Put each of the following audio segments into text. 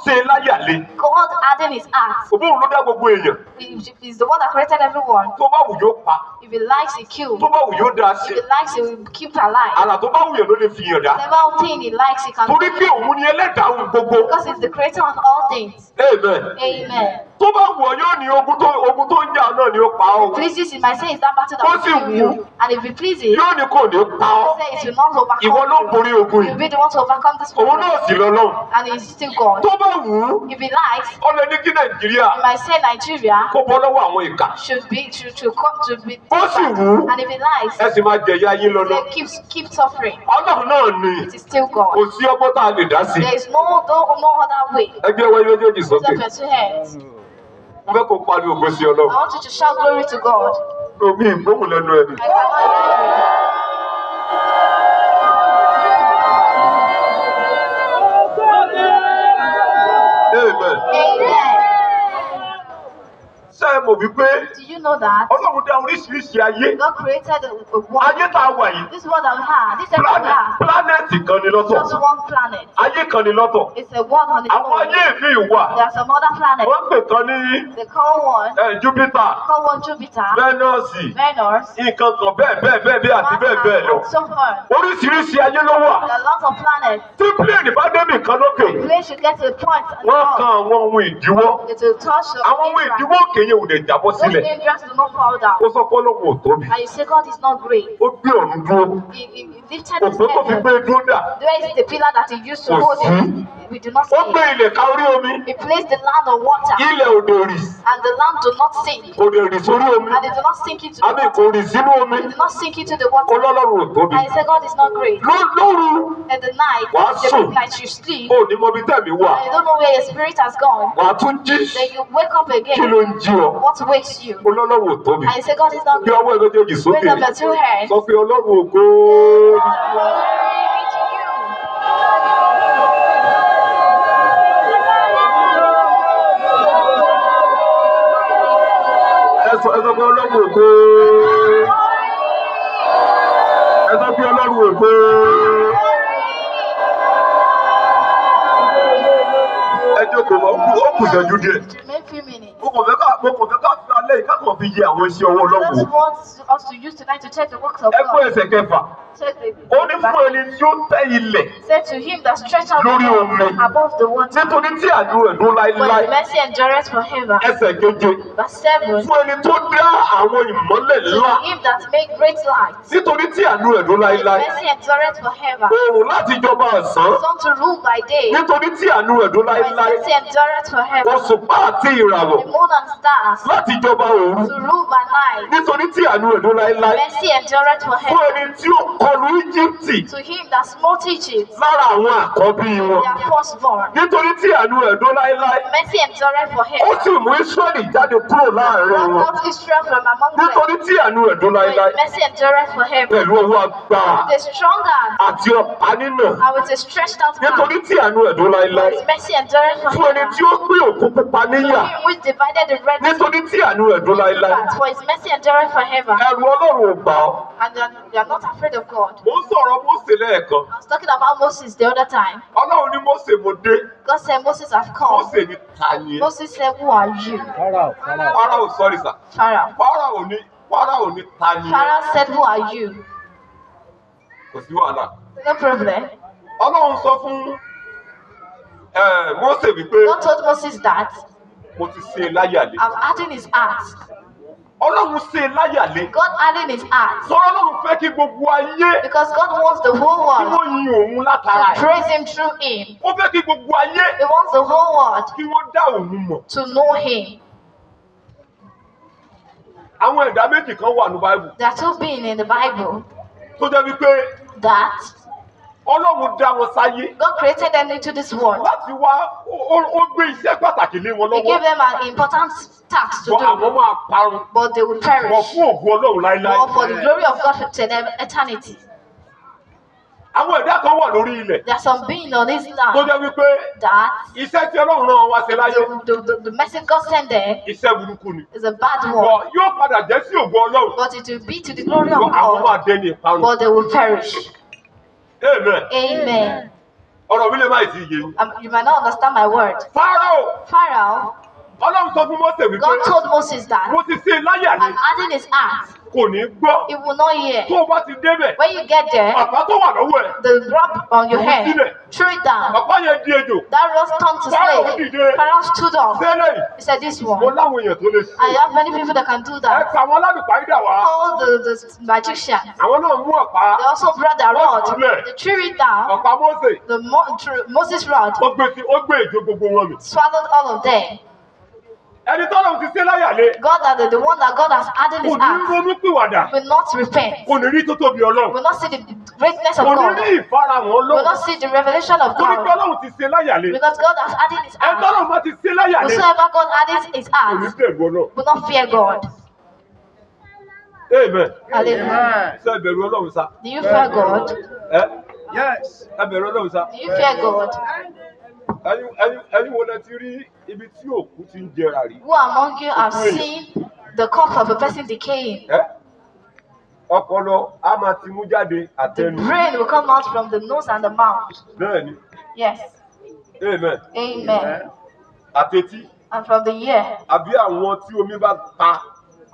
ṣe láyàlé. God hardened his heart. Òbóun ló dá gbogbo èèyàn. He's the one that created everyone. Tó bá wù yóò pa. If he likes, he kills. Tó bá wù yóò dá sí. If he likes, he will keep alive. Àrà tó bá wù yàn ló lè fi yàn dá. Whatever thing he likes, he can Torí do. pé òun ni ẹlẹ́dàá ohun gbogbo. Because he's the creator of all things. Amen. Amen. Tó bá wù ọ́ yóò ní ogun tó ń jà náà ni ó pa ọ́. Pleases, he might say it's that battle that Ó will sì kill wù you. ú. And if he pleases, Yóò ní kò ní pa ọ́. he say it will not Ìwọ overcome ló you. borí ogun You'll yìí. be the one to overcome this Òun problem. náà sì lọ́lọ́run. And he's still God. Tó bá wù ú, If he likes, ó lè ní kí Nàìjíríà he might say Nigeria kó bọ́ lọ́wọ́ àwọn ìkà. should be to come to be. Ó sì wù ú. And if he likes, Ẹ sì máa jẹ̀yà yín lọ́lọ́. they keep suffering. Ọlọ́run náà ni It is still God. kò sí ọgbọ́n tá a lè dá sí. There is no other way. Ẹgbẹ́ wáyé méjèèjì Lift sókè. up your two hands. Mo fẹ́ kó pariwo ògo sí Ọlọ́run. I want you to shout glory to God. Omi ìgbóhùn lẹ́nu ẹni. I cannot hear you. Amen. Amen. Ṣé ẹ mọ̀ wípé Do you know that Ọlọ́run dá oríṣiríṣi ayé? God created a world? Ayé tá a wà yìí, This world that we have, this earth we have, pílánẹ̀tì kan ni lọ́tọ̀. just one planet. Ayé kan ni lọ́tọ̀. It's a world on its Àwọn own. ayé mi wà. There are some other planets. Wọ́n pè kan ní They call one, Júpítà, call one Jupiter, Vẹ́nọ́ọ̀sì, Venus, nǹkan kan bẹ́ẹ̀ bẹ́ẹ̀ bẹ́ẹ̀ bẹ́ẹ̀ àti bẹ́ẹ̀ bẹ́ẹ̀ lọ. and so on. Oríṣiríṣi ayé ló wà. There are lots of planets. Tí pílẹ̀nì bá débì kan lókè, Plane should get to a point and wọ́n kan go. àwọn ohun ìdíwọ́. It will touch the Àwọn ohun hindrance. ìdíwọ́ òkè yẹn ò lè jábọ́ Those sílẹ̀. hindrance do not fall down. Ó sọ pé Ọlọ́run ò tóbi. And you say God is not great. Ó gbé ọ̀run dúró. He lifted his Òpó tó fi heaven. gbé dúró dà. Where is the pillar that he used to Kò hold sí. it? We do not Ó see gbé it. ilẹ̀ ka orí omi. He placed the land on water, Ilẹ̀ ò dè rì. and the land do not sink. Kò dè rì sórí omi. And it do not sink into the Àbí water. kò rì sínú omi. It do not sink into the water. Ọlọ́run ò tóbi. And he said, God is not great. Lóru, In the night, Wàá the sùn. midnight you sleep, ò ní mọ ibi tẹ̀mí wà. and you don't know where your spirit has gone. Wàá tún jí. Then you wake up Kí again. ló ń jí ọ? What wakes you? Ọlọ́run ò tóbi. And you say, God is not Gbé great. ọwọ́ ẹ méjèèjì sókè. Raise up your two hands. Sọ pé Ọlọ́run ògo. God, glory be to you. Ẹ sọ pé Ọlọ́run ògo. Ẹ sọ pé Ọlọ́run ògo. Ẹ jókòó mọ́, ó kù ìṣẹ́jú díẹ̀. It remain few minutes. Mo kàn fẹ́ ká fi alẹ́ yìí ká kàn fi yẹ àwọn iṣẹ́ ọwọ́ I Ọlọ́run wò. just want us to use tonight to check the works of Ẹ gbọ́ God. ẹsẹ̀ kẹfà. Check the Ó ní fún ẹni tí ó tẹ́ ilẹ̀ Say to him that stretched out lórí the omi. above the water. Nítorí tí àánú rẹ̀ dúró For his láéláé. mercy endureth forever. Ẹsẹ̀ keje. Verse 7. Fún ẹni tó dá àwọn ìmọ́lẹ̀ To ńlá. him that make great light. Nítorí tí àánú rẹ̀ dúró For his láéláé. mercy endureth forever. Oòrùn láti jọba ọ̀sán. Sun to rule by day. Nítorí tí àánú rẹ̀ dúró For his láéláé. mercy endureth forever. Òṣùpá àti ìràwọ̀ The moon and stars láti jọba òru. to rule by night. Nítorí tí àánú rẹ̀ dúró láéláé. Mercy endureth Fún forever. ẹni tí ó kọlu Íjíbítì To him that smote Egypt, lára àwọn àkọ́bí wọn. their firstborn. Nítorí tí àánú rẹ̀ dúró láéláé. Mercy endureth Ó forever. sì mú Ísírẹ́lì jáde kúrò láàrin Brought wọn. out Israel from among them. Nítorí tí àánú rẹ̀ dúró For his láéláé. mercy endureth forever. Pẹ̀lú ọwọ́ agbára With a strong hand àti ọ̀pá nínà. and with a stretched out arm. Nítorí tí àánú rẹ̀ dúró For láéláé. his mercy endureth Fún ẹni forever. tí ó pín òkun pupa To níyà. him which divided the Red Sea. Nítorí tí àánú rẹ̀ dúró láéláé. For his mercy endureth forever. Ẹ̀rù Ọlọ́run ò bà ọ́. And they are not afraid of God. Mo ń sọ̀rọ̀ Mósè lẹ́ẹ̀kan. I was talking about Moses the other time. Ọlọ́run ní Mósè mo dé. God said, Moses, I've come. Mósè ní ta ni ẹ́? Moses said, who are you? Fáráò, sorry sir. Pharaoh. Fáráò ní ta ni ẹ́? Pharaoh said, who are you? Kò sí wàhálà. No problem. Ọlọ́run sọ fún Mósè wípé God told Moses that mo ti ṣe láyàlé. I've hardened his heart. Ọlọ́run ṣe láyàlé. God hardened his heart Sọ̀rọ̀ Ọlọ́run fẹ́ kí gbogbo ayé because God wants the whole kí world wọ́n yin òun látara to ẹ̀. praise him through him. Ó fẹ́ kí gbogbo ayé He wants the whole world kí wọ́n dá òun mọ̀. to know him. Àwọn ẹ̀dá méjì kan wà ní Báíbù There are two beings in the Bible tó jẹ́ wípé that Ọlọ́run dá wọn sáyé God created them into this world. láti wá ó gbé iṣẹ́ pàtàkì lé wọn He lọ́wọ́. gave them an important task to Bọ́ àwọn do, máa parun. but they will Bọ̀ perish. fún ògùn Ọlọ́run láéláé. But for the glory of God to them eternity. Àwọn ẹ̀dá kan wà lórí ilẹ̀ There are some beings on this tó land jẹ́ wípé that iṣẹ́ tí Ọlọ́run rán wá ṣe láyé the message God sent them iṣẹ́ burúkú ni. is a bad Bọ̀ one, yóò padà jẹ́ sí ògùn Ọlọ́run. but it will be to the glory of Bọ̀ àwọn God, máa dẹni ìparun. but they will perish. Amen. Amen. Ọ̀rọ̀ mi lè má ì tí ì yé yín. You might not understand my word. Fáráò, Pharaoh, Ọlọ́run sọ fún Mósè wípé God told Moses that mo ti ṣe láyà ni I'm adding his heart. kò ní gbọ́. He will not hear. Tó o bá ti débẹ̀, When you get there, ọ̀pá tó wà lọ́wọ́ ẹ̀, the rod on your head, throw it down. ọ̀pá yẹn di ejò. That rod turned to Pharaoh snake. dìde. Pharaoh stood up. Sẹ́lẹ̀ yìí, He said, "This mo one. láwọn èèyàn tó lè ṣe. I have many people that can do Ẹ that." pa àwọn alálùpàídà wá. All the magicians, Àwọn náà mú ọ̀pá. they also brought their rod. Wọ́n They threw it down. Ọ̀pá Mósè, The Moses rod ó gbé ti ó gbé èjò gbogbo wọn mì. swallowed all of them. Ẹni tọ́lọ́run ti ṣe láyà lé, God, that the one that God has added kò his ní heart, ronú pìwàdà, will not repent, kò ní rí tótóbi Ọlọ́run, will not see the greatness of kò ní God, rí ìfarahàn will Ọlọ́run. not see the revelation of Torí pé God. Ọlọ́run ti ṣe láyà lé. Because God has added his Ẹni heart. tọ́lọ́run bá ti ṣe láyà lé, Whosoever God added his kò ní heart bẹ̀rù Ọlọ́run. will not fear God. Amen. Hallelujah. Ṣé ẹ bẹ̀rù Ọlọ́run sá? Do you fear God? Ẹ Yes. ẹ bẹ̀rù Ọlọ́run sá? Do you fear God? Ẹ̀yin wo lẹ ti rí ibi tí òkú ti ń jẹrà rí? Who among you have seen the corpse of a person decaying? Ẹ ọpọlọ á máa ti mú jáde The àtẹnu. brain will come out from the nose and the mouth. Bẹ́ẹ̀ ni. Yes. Amen. Amen. Àtẹtí And from the ear. àbí àwọn tí omi bá pa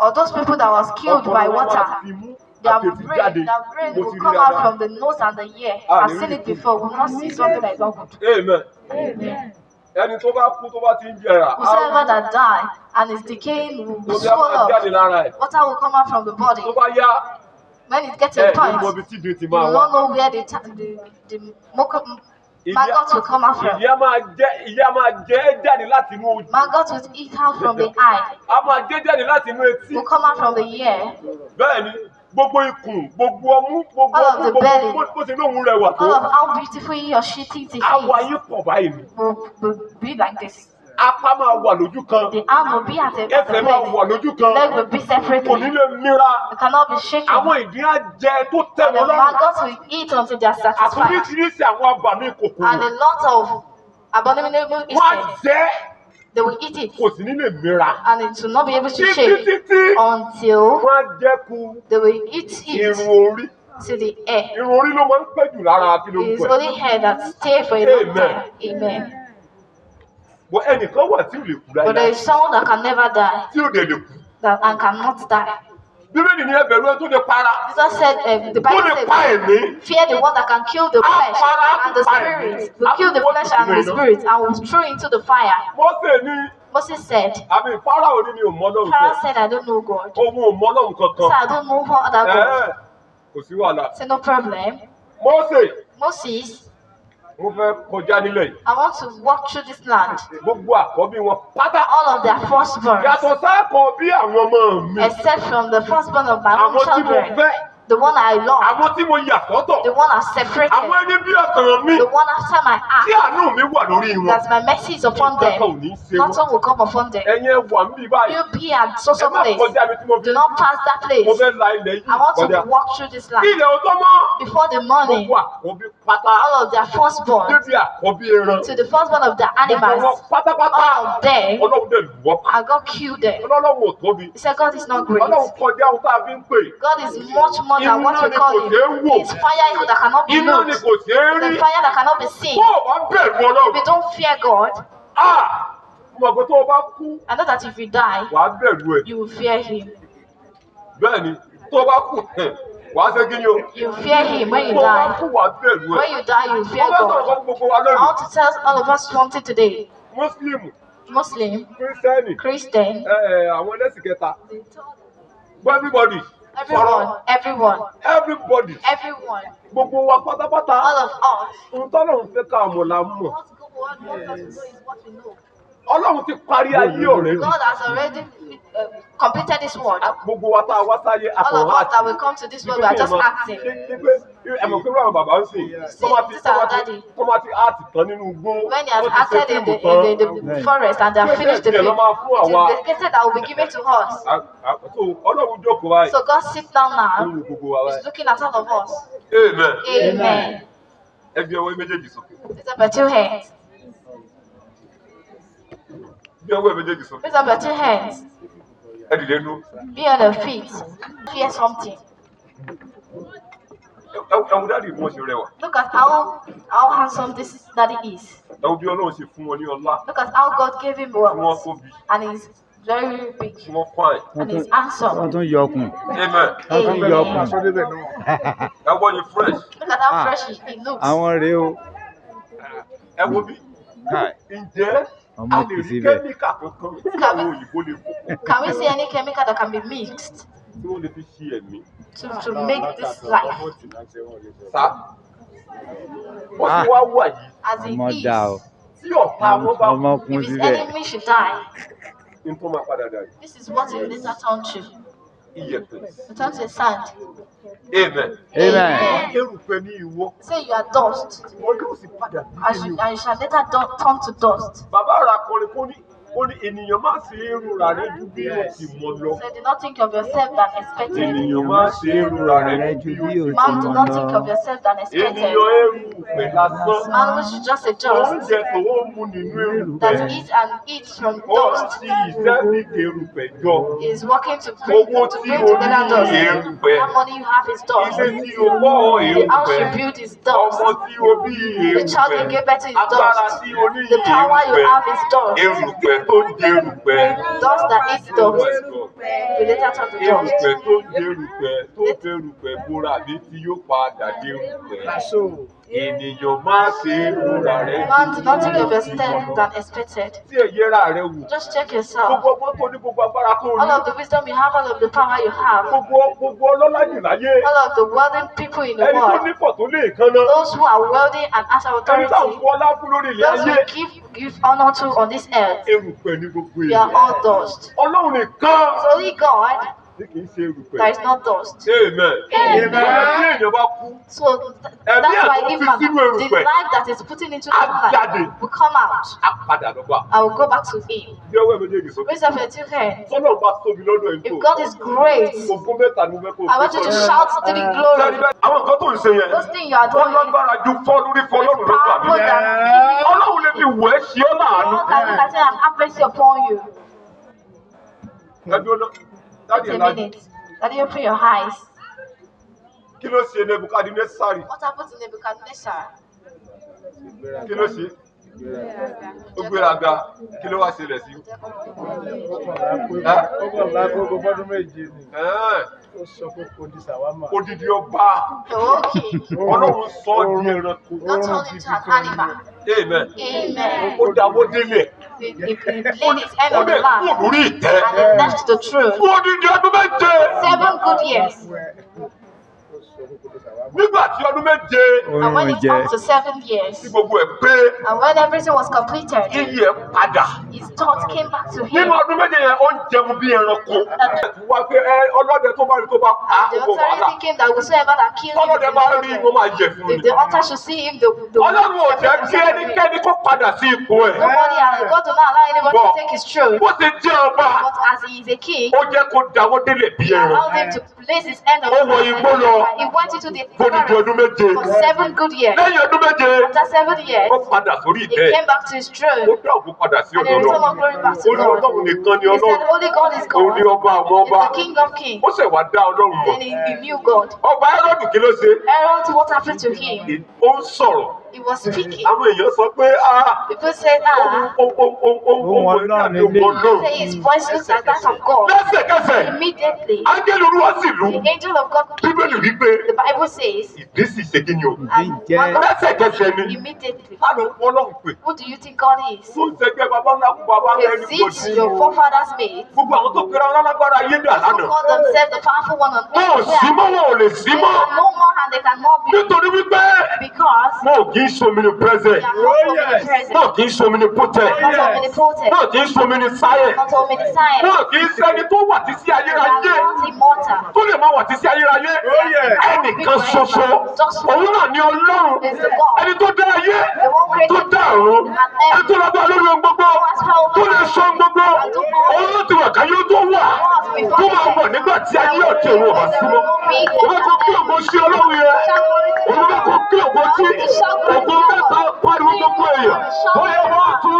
Or those people that was killed ọpọlọ by wọn máa water. ti mú Their àtẹtí jáde. brain, their brain Mo will ti rí come out dáadáa. from the nose and the ear. Ah, I've seen it before. We will not see something that is not good. Amen. Amen. Ẹni tó bá kú tó bá ti ń jẹrà, á Whosoever that die and is decaying will be omi á máa swallowed. jáde lára ẹ̀. Water will come out from the body. Tó bá yá, When it gets to ẹ a ní point, mọ ibi tí ìdin ti you máa will wá. not know where the maggot will come out from. Ìyá máa jẹ ìyá máa jẹ ẹ́ jáde láti inú ojú. Maggot will eat out from the eye, A máa jẹ jáde láti inú etí. will come out from the ear, Bẹ́ẹ̀ ni, gbogbo ikùn, gbogbo ọmú, gbogbo All of ọmú, the gbogbo belly. bó ṣe lóhun rẹwà tó. All of how beautiful he or she thinks it Awọ is ayé pọ̀ báyìí ni. will be like this. Apá máa wà lójú kan, The arm will be at a ẹsẹ̀ máa place, wà lójú kan, leg will be kò ní separately. lè mira. It cannot be shaken. Àwọn ìdin á jẹ tó tẹ́ And wọn the lọ́rùn. maggots will eat until they are satisfied. Àtúndíṣiríṣi àwọn abàmì kòkòrò. And a lot of abominable Wọ́n á insects, jẹ they will eat it. kò sí ní lè mira. And it will not be able to Títí shake títí until wọ́n á jẹ́ ku they will eat irun it orí. to the air. Irun orí ló máa ń pẹ́ jù lára kí ló ń It is pẹ́. only hair that stay for a long Amen. time. Amen. Bọ́ ẹnìkan wà tí ò lè kú But there láyé is someone that can never die tí ò dẹ̀ lè kú. that and cannot die. Bíbélì ní ẹ bẹ̀rù ẹ tó lè para, Jesus said, the tó Bible lè pa says, ẹ̀mí. fear the one that can kill the flesh and the spirit, will kill the flesh and the spirit and will throw into the fire. Mósè ní Moses said, àmì Fáráò ní mi ò mọ Ọlọ́run Pharaoh fẹ́. said, I don't know God. Òun ò mọ Ọlọ́run He kankan. said, I don't know what other God. Ẹ̀ẹ́, kò sí wàhálà. He said, no problem. Mósè, Moses, mo fẹ́ kọjá nílẹ̀ yìí. I want to walk through this land. Gbogbo àkọ́bí wọn pátá. All of their firstborns, Yàtọ̀ sáàkọ̀ bí àwọn ọmọ mi. except from the firstborn of my own Àwọn tí mo children, fẹ́. the one I love, Àwọn tí mo yà sọ́tọ̀. the one I separated, Àwọn ẹni bí ọkàn mi. the one after my Tí heart, àánú mi wà lórí wọn. that my mercy is upon Nǹkan kan ò them. ní ṣe wọ́n. Nothing will come upon them. Ẹ̀yin ẹ wà níbí báyìí. You be at so Ẹ so má place. kọjá ibi tí mo fi. Do not pass that Mo place. fẹ́ la ilẹ̀ yìí I want kọjá. to walk through this Kí land ilẹ̀ ò tó mọ́. before the morning. Gbogbo àkọ́bí pátá. All of their firstborn, Débi àkọ́bí ẹran. to the firstborn of their Gbogbo wọn animals, pátápátá. all of them, Ọlọ́run dẹ̀ lù wọ́n pa. I got killed there. Ọlọ́run ò tóbi. He said, God is not great. Ọlọ́run kọjá ohun tá a fi ń pè. God is much more than what we Iná ni call kò him. ṣeé wò. It's fire that cannot be Iná known. ni kò ṣeé rí. The fire that cannot be seen. Tó o bá bẹ̀rù Ọlọ́run. If you don't fear God, Ah! Mo mọ̀ pé tó o bá kú, I know that if you die, wàá bẹ̀rù ẹ̀. you will fear him. Bẹ́ẹ̀ ni, tó o bá kú, wàá ṣe kí ni o? You fear him when you Tó o bá die. kú, wàá bẹ̀rù ẹ̀. When you die, you Mo fear fẹ́ sọ̀rọ̀ God. kan fún gbogbo wa I lónìí. want to tell all of us something today. Mùsùlùmù, Muslim, Kírísítẹ́nì, Christian, àwọn ẹlẹ́sìn kẹta. Everybody, sọ̀rọ̀ everyone, everyone, everybody, everyone, gbogbo wa pátápátá. all of us. Ohun tọ́lọ́run fẹ́ ká mọ̀ la mọ̀. What God wants us to know is what we know. Ọlọ́run ti parí ayé ọ̀rẹ́ God has already completed this work. Gbogbo wa tá a wá sáyé All of akọ̀rọ̀ us that will come to this world, we are just acting. Ẹ mọ̀ pé àwọn bàbá ń sìn tó máa ti áàtì tán nínú igbó When he has wọ́n ti ṣe acted in fíìmù the, tán. in the forest and they have finished the Díẹ̀ ló film, máa fún it is àwa. the cassette that will be given to us. So Ọlọ́run jókòó báyìí. So God sits down Ó now, ń wo gbogbo wa He's báyìí. looking at all of us. Amen. Amen. Ẹ gbé ọwọ́ méjèèjì sókè. Lift up your two hands. Gbé ọwọ́ méjèèjì sókè. Lift up your two hands. Ẹ dìde nú. Be on your feet. Fear something. Ẹ wo daddy bí wọ́n ṣe rẹwà. Look at how handsome this daddy is. Ẹ wo bí Ọlọ́run ṣe fún wọn ní ọlá. Look at how God gave him Tí wọ́n wealth. tóbi. And he's very big. Tí wọ́n fine. And he's handsome. Wọ́n tún yọkùn. Amen. Wọ́n tún Amen. yọkùn. Ẹ wọ́n ni fresh. Look at how Ah. fresh he looks. Àwọn rèé o. Ẹ wo bí. Kai. Ǹjẹ́ Ọmọ a lè kì í rí síbẹ̀. kẹ́míkà kankan tí àwọn òyìnbó lè kó pọ̀ Can we see any chemical that can be mixed tí wọ́n lè fi ṣe ẹ̀mí? to make this life Sá. Wọ́n ti wá wà yìí. as it Ọmọ dà o. is? Tí ọ̀tá wọn bá Ọmọ kú, kún If his síbẹ̀. enemy should die, ní tó máa padà dà yìí. this is what it later turned to. Iyẹ̀pẹ̀. It turned to sand. Amen. Amen. Erùpẹ̀ ní ìwọ. Say you are dust, Wọ́n yóò sì padà bí as ẹni you, and you shall later turn to dust. Bàbá rà kọrin kó ní ó ní ènìyàn má ṣe é rora rẹ ju bí ó ti mọ lọ. Say, do not think of yourself than expected. Ènìyàn má ṣe é rora rẹ ju bí ó ti Man, do not think of yourself than expected. Ènìyàn erùpẹ̀ lásán. Man which is just a dust Oúnjẹ tó ń mu nínú erùpẹ̀. that eats and eats from Ó dust sì iṣẹ́ fi erùpẹ̀ jọ. is working to bring, Owó to tí bring o together ní dust. erùpẹ̀. That money you have is dust. Ilé tí o kọ́ The house you erùpẹ̀. build is dust. Ọmọ tí o bí The child you erùpẹ̀. gave birth to is Agbára dust. tí o ní The power you erùpẹ̀. have is dust. Erùpẹ̀ tó ń di erùpẹ̀. Dust that eats Oh dust my God. will later turn to dust. Erùpẹ̀ tó ń di erùpẹ̀ tó fi erùpẹ̀ bora àbí tí yóò padà di erùpẹ̀. Ènìyàn má ṣe rora rẹ̀ Man, do not think of yourself than expected. Tí ẹ yẹra rẹ wò. Just check yourself. Gbogbo ọgbọ́n tó ní, gbogbo agbára tó All ní. of the wisdom you have, all of the power you have, Gbogbo ọlọ́lá jù láyé. all of the wealthy people in the Ẹni tó world, nípò tó lè kánná. those who are wealthy and has Ẹni tá à ń authority, fún ọlá fún lórí ilẹ̀ those ayé. who give honor to on this earth, Erùpẹ̀ ní gbogbo we are èèyàn. all dust. Ọlọ́run nìkan It's only God tí kì í ṣe erùpẹ̀. that is not dust. Amen. Amen. Tí èèyàn bá kú, So Ẹ̀mí that's why ẹ̀ tó if fi man, sínú the erùpẹ̀ life that is putting into á that jáde. life will come out. Á padà lọ bá. I will go back to him. Bí ọwọ́ ẹ̀ méjèèjì sókè. Raise up your two hands. Tọ́lọ́run bá tóbi lọ́dọ̀ ẹ̀ If tó. God is great, Ògo mẹ́ta ni mo fẹ́ kó o I want you to shout three glory. Sẹ́ni bẹ́ẹ̀, àwọn nǹkan tó ń ṣe yẹn, Those things you are ó doing lágbára ju fọ́ lórí fọ́ lọ́rùn lọ́gbà mi. powerful than Ọlọ́run lè fi wẹ̀ ẹ́ ṣe ọ́ láàánú. God can look at you and have mercy upon you. Ẹ dúró ná. Daddy Wait a ẹ̀ lajú. minute. Daddy, open your eyes. Kí ló ṣe Nebukadnesari? What happened to Nebuchadnezzar? Kí ló ṣe? Ó gbéraga. Kí ló wá ṣẹlẹ̀ sí? Ó kàn lákòókò fọ́dún 7 ni. Ẹ́ẹ̀, Ó sọ pé kò di sàwámà. Odidi ọba. Okay. Ọlọ́run sọ ọ́ di ẹranko. God turned him to an animal. Amen. Amen. Ó dáwọ́ délẹ̀. He laid his hand Ó on the dẹ̀ land kúrò lórí ìtẹ́. and he left the throne. Fún odidi ọdún 7. 7 good years. Ó sọ pé kò di sàwámà. Nígbà tí ọdún 7 And when Oorun it jẹ. up to 7 years, tí gbogbo ẹ̀ pé and when everything was completed, iyì ẹ̀ padà. his thought came back to him. Nínú ọdún 7 yẹn, ó ń jẹun bí ẹranko. Wá pé ẹ ọlọ́dẹ tó bá rí tó bá pa á, The gbogbo wàhálà. authority came that whosoever that killed him, Tọ́lọ́dẹ bá rí wọ́n máa yẹ fún if ni. the hunter should see him, the Ọlọ́run ò jẹ́ kí ẹnikẹ́ni kó padà sí ipò ẹ̀. Nobody, God will not allow anybody But- to take his throne. Bó ṣe jẹ́ ọba, But as he is a king, ó jẹ́ kó dáwọ́ délẹ̀ bí he ẹran. allowed him to place his hand on Ó wọ igbó lọ. He went into the Fódìdí ọdún forest 7. for 7 good years. Lẹ́yìn ọdún 7, After 7 years, ó padà sórí he ìtẹ́. came back to his throne Ó dá ògo padà sí and he ọ̀dọ̀ returned Ọlọ́run. all glory back to Ó ní God. Ọlọ́run nìkan ni He said, Ọlọ́run. only God is Òun God. ni ọba àwọn He's ọba. the King of kings. Ó ṣẹ̀ wá dá Ọlọ́run mọ̀. Then he knew God. Ọba Hẹ́rọ́dù kí ló ṣe? Herod, what happened to him? Ó ń sọ̀rọ̀. He was speaking. Àwọn èèyàn sọ pé ah People said, ah, ohun Ohun Ọlọ́run ohun eléyìí. Ọlọ́run. say his voice looks like that of God. Lẹ́sẹ̀kẹsẹ̀, Immediately, áńgẹ́lì Olúwa sì lù. the angel of God came. Bíbélì wípé The Bible says, ìdí sì ṣe kí ni o. Ìdí and jẹ́. one Lẹ́sẹ̀kẹsẹ̀ ni. immediately. Ta ló ń wọ́n lọ́hùn pè? Who do you think God is? Tó ń sẹgbẹ́ bàbá ńlá kú bàbá ńlá ẹni Is it gbòdì. your forefathers made? Gbogbo àwọn tó pera wọn lálágbára ayé dà Those who lánàá. call themselves the powerful one on Wọn ò earth. sí mọ́, wọn ò lè sí They mọ́. are no more and they cannot be Nítorí wípé because wọn ò kì í ṣe omnipresent. they are not omnipresent, Wọn ò kì í ṣe omnipotent. not omnipotent, Wọn ò kì í ṣe omniscient. not omniscient. Wọn ò kì í ṣẹni tó wà títí They are ayérayé. not immortal. Tó lè máa wà títí ayérayé. Ẹnìkan ṣoṣo. Òun náà ni Ọlọ́run. Ẹni tó dá ayé. Tó dá ọ̀run. Ẹni tó lágbára lórí ohun gbogbo. Tó lè sọ ohun gbogbo. Òun ló ti wà káyé tó wà. Tó máa wà nígbà tí ayé ọ̀tí òun ò bá sí mọ́. Òun fẹ́ kó kí ògo sí Ọlọ́run yẹn. Òun fẹ́ kó kí ògo sí ògo mẹ́ta pariwo gbogbo èèyàn. Ó yẹ wọ́n tú.